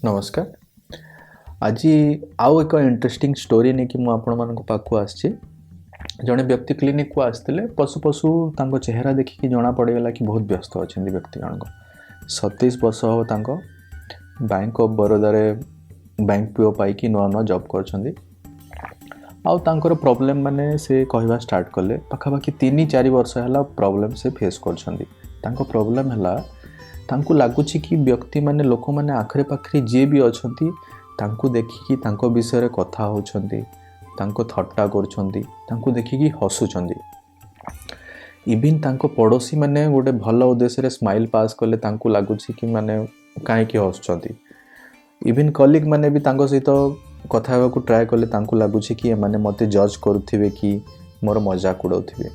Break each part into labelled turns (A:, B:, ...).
A: ନମସ୍କାର। ଆଜି ଆଉ ଏକ ଇଣ୍ଟରେଷ୍ଟିଂ ଷ୍ଟୋରି ନେଇକି ମୁଁ ଆପଣମାନଙ୍କ ପାଖକୁ ଆସିଛି। ଜଣେ ବ୍ୟକ୍ତି କ୍ଲିନିକକୁ ଆସିଥିଲେ। ପଶୁ ପଶୁ ତାଙ୍କ ଚେହେରା ଦେଖିକି ଜଣା ପଡ଼ିଗଲା କି ବହୁତ ବ୍ୟସ୍ତ ଅଛନ୍ତି ବ୍ୟକ୍ତି ଜଣକ। 27 ବର୍ଷ ହେବ ତାଙ୍କ, ବ୍ୟାଙ୍କ ଅଫ୍ ବରୋଦାରେ ବ୍ୟାଙ୍କ ପିଓ ପାଇକି ନୂଆ ନୂଆ ଜବ୍ କରୁଛନ୍ତି। ଆଉ ତାଙ୍କର ପ୍ରୋବ୍ଲେମ୍ ମାନେ ସେ କହିବା ଷ୍ଟାର୍ଟ କଲେ, ପାଖାପାଖି 3-4 ବର୍ଷ ହେଲା ପ୍ରୋବ୍ଲେମ୍ ସେ ଫେସ୍ କରୁଛନ୍ତି। ତାଙ୍କ ପ୍ରୋବ୍ଲେମ୍ ହେଲା, ତାଙ୍କୁ ଲାଗୁଛି କି ବ୍ୟକ୍ତିମାନେ, ଲୋକମାନେ, ଆଖରେ ପାଖରେ ଯିଏ ବି ଅଛନ୍ତି, ତାଙ୍କୁ ଦେଖିକି ତାଙ୍କ ବିଷୟରେ କଥା ହେଉଛନ୍ତି, ତାଙ୍କୁ ଥଟ୍ଟା କରୁଛନ୍ତି, ତାଙ୍କୁ ଦେଖିକି ହସୁଛନ୍ତି। ଇଭିନ୍ ତାଙ୍କ ପଡ଼ୋଶୀମାନେ ଗୋଟେ ଭଲ ଉଦ୍ଦେଶ୍ୟରେ ସ୍ମାଇଲ୍ ପାସ୍ କଲେ ତାଙ୍କୁ ଲାଗୁଛି କି ମାନେ କାହିଁକି ହସୁଛନ୍ତି। ଇଭିନ୍ କଲିଗ୍ ମାନେ ବି ତାଙ୍କ ସହିତ କଥା ହେବାକୁ ଟ୍ରାଏ କଲେ ତାଙ୍କୁ ଲାଗୁଛି କି ଏମାନେ ମୋତେ ଜଜ୍ କରୁଥିବେ କି ମୋର ମଜାକ ଉଡ଼ାଉଥିବେ।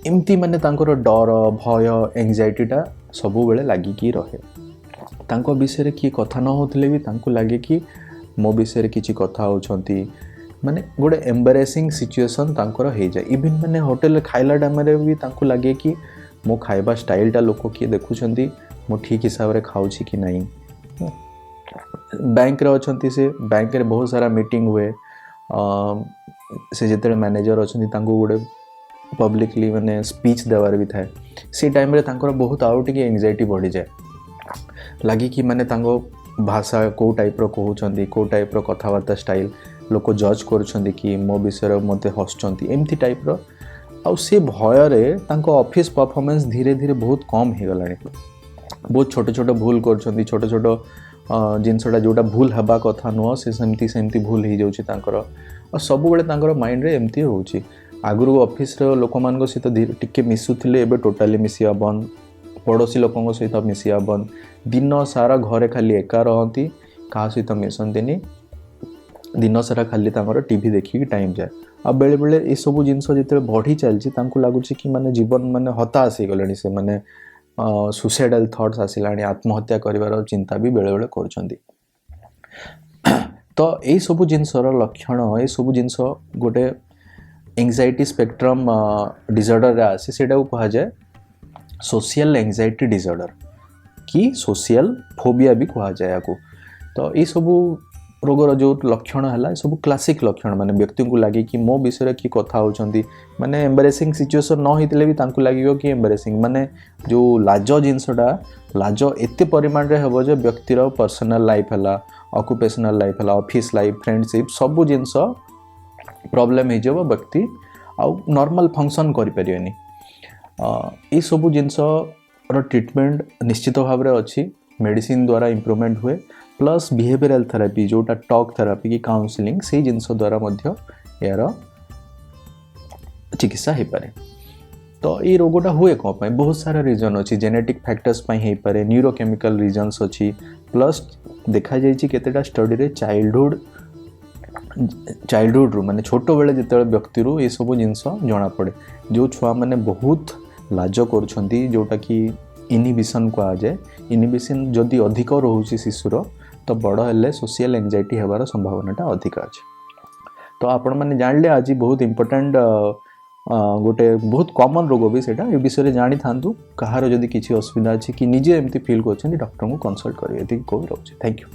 A: ଏମିତି ମାନେ ତାଙ୍କର ଡର, ଭୟ, ଏଙ୍ଗଜାଇଟିଟା ସବୁବେଳେ ଲାଗିକି ରହେ। ତାଙ୍କ ବିଷୟରେ କିଏ କଥା ନ ହେଉଥିଲେ ବି ତାଙ୍କୁ ଲାଗେ କି ମୋ ବିଷୟରେ କିଛି କଥା ହେଉଛନ୍ତି। ମାନେ ଗୋଟେ ଏମ୍ବାରେସିଂ ସିଚୁଏସନ୍ ତାଙ୍କର ହେଇଯାଏ। ଇଭିନ୍ ମାନେ ହୋଟେଲରେ ଖାଇଲା ଟାଇମ୍ରେ ବି ତାଙ୍କୁ ଲାଗେ କି ମୋ ଖାଇବା ଷ୍ଟାଇଲଟା ଲୋକ କିଏ ଦେଖୁଛନ୍ତି, ମୁଁ ଠିକ୍ ହିସାବରେ ଖାଉଛି କି ନାହିଁ। ବ୍ୟାଙ୍କରେ ଅଛନ୍ତି ସେ, ବ୍ୟାଙ୍କରେ ବହୁତ ସାରା ମିଟିଂ ହୁଏ। ସେ ଯେତେବେଳେ ମ୍ୟାନେଜର ଅଛନ୍ତି, ତାଙ୍କୁ ଗୋଟେ ପବ୍ଲିକଲି ମାନେ ସ୍ପିଚ୍ ଦେବାର ବି ଥାଏ। ସେ ଟାଇମ୍ରେ ତାଙ୍କର ବହୁତ ଆଉ ଟିକେ ଏଙ୍ଗଜାଇଟି ବଢ଼ିଯାଏ, ଲାଗିକି ମାନେ ତାଙ୍କ ଭାଷା କେଉଁ ଟାଇପ୍ର କହୁଛନ୍ତି, କେଉଁ ଟାଇପ୍ର କଥାବାର୍ତ୍ତା ଷ୍ଟାଇଲ୍, ଲୋକ ଜଜ୍ କରୁଛନ୍ତି କି ମୋ ବିଷୟରେ, ମୋତେ ହସୁଛନ୍ତି, ଏମିତି ଟାଇପ୍ର। ଆଉ ସେ ଭୟରେ ତାଙ୍କ ଅଫିସ୍ ପରଫର୍ମାନ୍ସ ଧୀରେ ଧୀରେ ବହୁତ କମ୍ ହେଇଗଲାଣି। ବହୁତ ଛୋଟ ଛୋଟ ଭୁଲ କରୁଛନ୍ତି। ଛୋଟ ଛୋଟ ଜିନିଷଟା ଯେଉଁଟା ଭୁଲ ହେବା କଥା ନୁହଁ, ସେ ସେମିତି ସେମିତି ଭୁଲ ହେଇଯାଉଛି ତାଙ୍କର। ଆଉ ସବୁବେଳେ ତାଙ୍କର ମାଇଣ୍ଡରେ ଏମିତି ରହୁଛି। ଆଗରୁ ଅଫିସର ଲୋକମାନଙ୍କ ସହିତ ଟିକେ ମିଶୁଥିଲେ, ଏବେ ଟୋଟାଲି ମିଶିବା ବନ୍ଦ। ପଡ଼ୋଶୀ ଲୋକଙ୍କ ସହିତ ମିଶିବା ବନ୍ଦ। ଦିନ ସାରା ଘରେ ଖାଲି ଏକା ରହନ୍ତି, କାହା ସହିତ ମିଶନ୍ତିନି। ଦିନ ସାରା ଖାଲି ତାଙ୍କର ଟିଭି ଦେଖିକି ଟାଇମ୍ ଯାଏ। ଆଉ ବେଳେବେଳେ ଏସବୁ ଜିନିଷ ଯେତେବେଳେ ବଢ଼ି ଚାଲିଛି, ତାଙ୍କୁ ଲାଗୁଛି କି ମାନେ ଜୀବନ ମାନେ ହତାଶ ହେଇଗଲେଣି ସେମାନେ। ସୁସାଇଡ଼ାଲ୍ ଥଟ୍ସ ଆସିଲାଣି, ଆତ୍ମହତ୍ୟା କରିବାର ଚିନ୍ତା ବି ବେଳେବେଳେ କରୁଛନ୍ତି। ତ ଏଇସବୁ ଜିନିଷର ଲକ୍ଷଣ, ଏସବୁ ଜିନିଷ ଗୋଟେ ଏଙ୍ଗଜାଇଟି ସ୍ପେକ୍ଟ୍ରମ୍ ଡିସଅର୍ଡ଼ରରେ ଆସେ। ସେଇଟାକୁ କୁହାଯାଏ ସୋସିଆଲ ଏଙ୍ଗଜାଇଟି ଡିସଅର୍ଡ଼ର କି ସୋସିଆଲ ଫୋବିଆ ବି କୁହାଯାଏ ଏହାକୁ। ତ ଏଇସବୁ ରୋଗର ଯେଉଁ ଲକ୍ଷଣ ହେଲା, ଏସବୁ କ୍ଲାସିକ୍ ଲକ୍ଷଣ। ମାନେ ବ୍ୟକ୍ତିଙ୍କୁ ଲାଗେ କି ମୋ ବିଷୟରେ କିଏ କଥା ହେଉଛନ୍ତି। ମାନେ ଏମ୍ବାରେସିଂ ସିଚୁଏସନ୍ ନ ହେଇଥିଲେ ବି ତାଙ୍କୁ ଲାଗିବ କି ଏମ୍ବାରେସିଂ, ମାନେ ଯେଉଁ ଲାଜ ଜିନିଷଟା, ଲାଜ ଏତେ ପରିମାଣରେ ହେବ ଯେ ବ୍ୟକ୍ତିର ପର୍ସନାଲ୍ ଲାଇଫ୍ ହେଲା, ଅକୁପେସନାଲ୍ ଲାଇଫ୍ ହେଲା, ଅଫିସ୍ ଲାଇଫ୍, ଫ୍ରେଣ୍ଡସିପ୍, ସବୁ ଜିନିଷ ପ୍ରୋବ୍ଲେମ୍ ହେଇଯିବ। ବ୍ୟକ୍ତି ଆଉ ନର୍ମାଲ୍ ଫଙ୍କସନ୍ କରିପାରିବେନି। ଏଇସବୁ ଜିନିଷର ଟ୍ରିଟମେଣ୍ଟ ନିଶ୍ଚିତ ଭାବରେ ଅଛି। ମେଡ଼ିସିନ ଦ୍ୱାରା ଇମ୍ପ୍ରୁଭମେଣ୍ଟ ହୁଏ, ପ୍ଲସ୍ ବିହେଭିଅରାଲ୍ ଥେରାପି, ଯେଉଁଟା ଟକ୍ ଥେରାପି କି କାଉନସିଲିଂ, ସେଇ ଜିନିଷ ଦ୍ୱାରା ମଧ୍ୟ ଏହାର ଚିକିତ୍ସା ହେଇପାରେ। ତ ଏଇ ରୋଗଟା ହୁଏ କ'ଣ ପାଇଁ? ବହୁତ ସାରା ରିଜନ୍ ଅଛି। ଜେନେଟିକ୍ ଫ୍ୟାକ୍ଟର୍ସ ପାଇଁ ହେଇପାରେ, ନ୍ୟୁରୋକେମିକାଲ ରିଜନ୍ସ ଅଛି। ପ୍ଲସ୍ ଦେଖାଯାଇଛି କେତେଟା ଷ୍ଟଡ଼ିରେ ଚାଇଲ୍ଡହୁଡ଼ରୁ, ମାନେ ଛୋଟବେଳେ ଯେତେବେଳେ ବ୍ୟକ୍ତିରୁ ଏସବୁ ଜିନିଷ ଜଣାପଡ଼େ। ଯେଉଁ ଛୁଆମାନେ ବହୁତ ଲାଜ କରୁଛନ୍ତି, ଯେଉଁଟାକି ଇନହିବିସନ୍ କୁହାଯାଏ, ଇନହିବିସନ୍ ଯଦି ଅଧିକ ରହୁଛି ଶିଶୁର, ତ ବଡ଼ ହେଲେ ସୋସିଆଲ ଏଙ୍ଗଜାଇଟି ହେବାର ସମ୍ଭାବନାଟା ଅଧିକ ଅଛି। ତ ଆପଣମାନେ ଜାଣିଲେ ଆଜି ବହୁତ ଇମ୍ପୋର୍ଟାଣ୍ଟ ଗୋଟେ ବହୁତ କମନ୍ ରୋଗ ବି ସେଇଟା। ଏ ବିଷୟରେ ଜାଣିଥାନ୍ତୁ। କାହାର ଯଦି କିଛି ଅସୁବିଧା ଅଛି କି ନିଜେ ଏମିତି ଫିଲ୍ କରୁଛନ୍ତି, ଡକ୍ଟରଙ୍କୁ କନସଲ୍ଟ କରିବେ। ଏତିକି କହି ରହୁଛି। Thank you.